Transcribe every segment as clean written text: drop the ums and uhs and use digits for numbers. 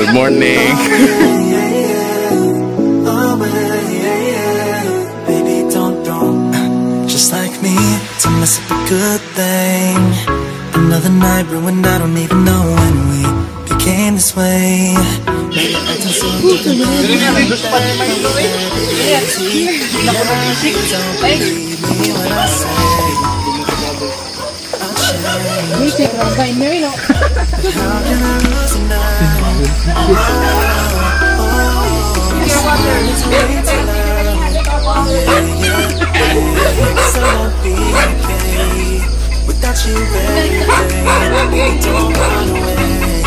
Good morning. Baby, don't throw just like me to mess up a good thing. Another night ruined, I don't even know when we became this way. Maybe acting so different. Don't believe me when I say I'll change. How can I lose a night? Oh, it's way too loud. Yeah. 'Cause I won't be okay without you every day. Baby, don't run away.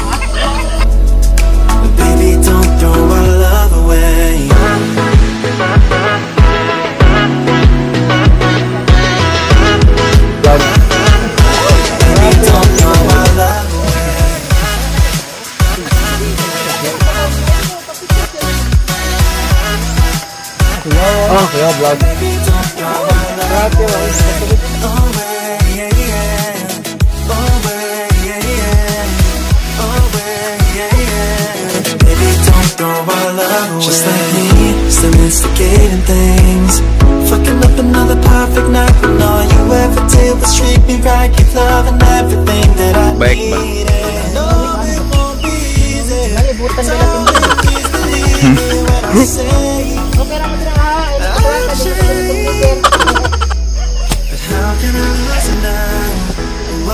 Baby, don't throw our love away. Baby, don't throw our love away. Oh, kaya vlog. Baby, don't throw our love away. Yeah. Away, yeah. Away, yeah. Baby, don't throw our love away. Just like me, still instigating things. Fucking up another perfect night when all you ever did was treat me right. Give love and everything that I Bike ba? needed. I know it won't be easy. Darling, please believe me when I say I'll change. But how can I lose it now? Oh,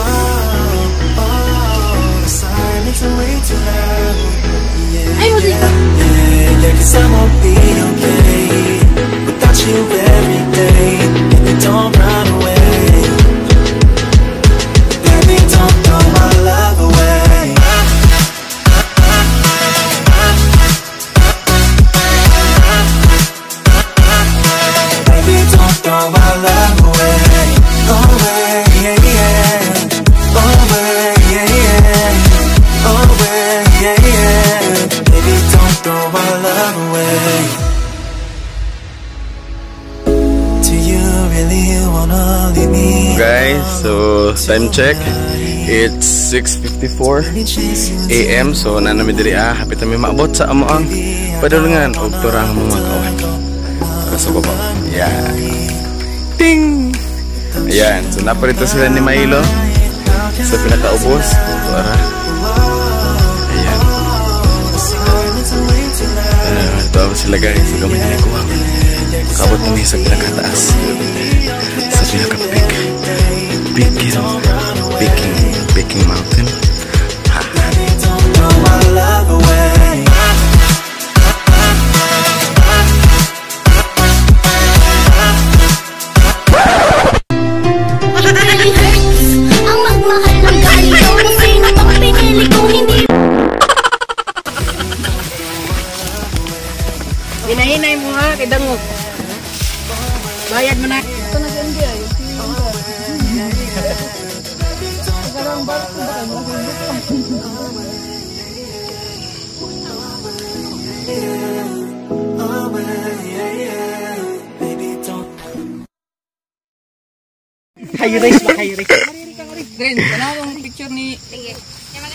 oh, the silence is way too loud. Yeah, 'cause I won't be okay without you every day. Baby, don't run away. Baby, don't throw my love away. Baby, don't throw my love away. Away, yeah. Away, yeah. Away, yeah. Baby, don't throw my love away. Do you really wanna leave me? Guys, so time check. It's 6:54 AM. So na nami diri hapit nami maabot sa amoang padulungan og turang mga kawan. Para sa baba. Yeah. Ting! Ayan, so naparito sila ni Milo sa pinakaubos. Para. Ayan. Ito sila guys. So gamay nila kuha. Makabot kami sa pinakataas. Sa pinaka-peak. Peaking mountain. Ha. Baby, don't throw my love away. It really hurts ang magmahal ng ganito. Kung sino pang pinili kong hindi Hinahinay mo ha, kay dangog. Bayad mo na. Ito na si MD ay. Away, yeah. Baby, don't High race ba? High race. Dren, kana akong picture ni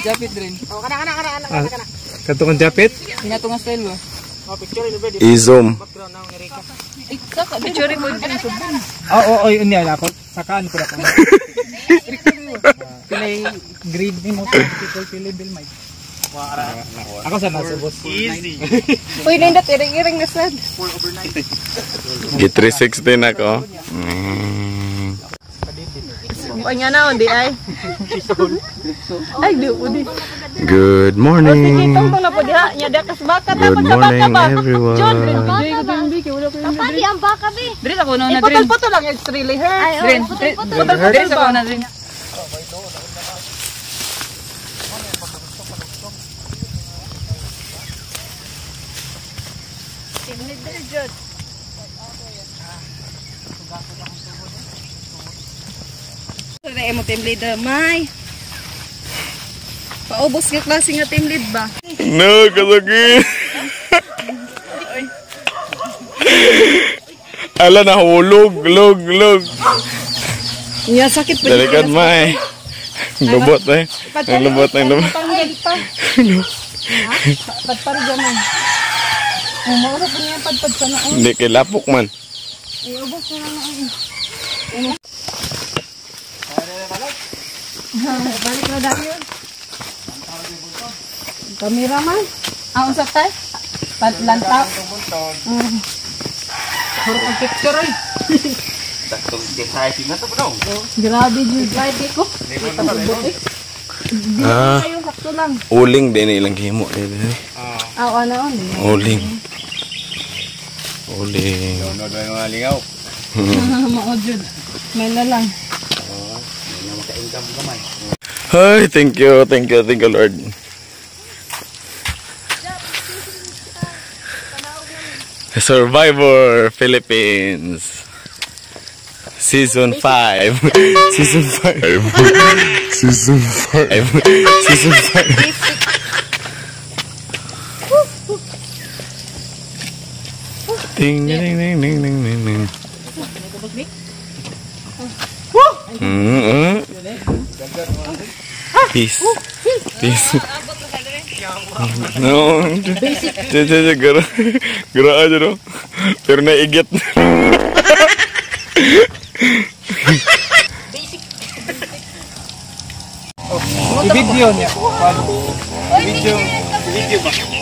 Japit Dren. Oh, kana kana kana kana kana. Katong japit? Hinato nga style ba? I-zoom. Eh, saka picture mo dren subong. Oo, oo, yun niya. Ako, sakaan ko na ko. Pinay grade ni mo difficulty level may. Ako sa nasa boss. Easy. Uy, nindot iring-iring na sad. Gi 360 na ko. Ay nga na di ay. Ay di po di. Good morning. Kitong to na po diha, nya da kas baka Good tapos sa baka morning ba. everyone. John, Dren, Kapati ang baka be. Dren ako na Dren. Putol-putol lang, it's really hurts. Ay, oo, Dren, putol-putol. putol-putol ba? Na Dren. Mo team leader, may. Paubos nga klase nga team lead ba? No, kasakit. Ala nahulog, log, log. Nya sakit pa. Dalikan may. Lubot eh. Ang lubot, ang lubot. Tanggal pa. Padpad dyan man. Oh, maura po niya padpad sa na. Hindi kay lapok man. Eh, ubos na lang na. Balik na dahil yun. Kamera man. Ah, unsa tay? Lantaw. Puro kang picture ay. Grabe jud live ko. Ah, Kayo sakto lang. Uling din ilang gihimo din. Ah, ano on. Uling. Uling. No, doon mga lingaw. Mao jud. May na lang. Ay, thank you, thank you, thank you, Lord. Survivor Philippines Season 5. Season 5. Season 5. Season 5. Ding ding ding ding ding ding ding. Peace. Peace. No. Basic. Gara. Gara aja no. Pero naigit. Basic. I-video niya. Video. Video ba?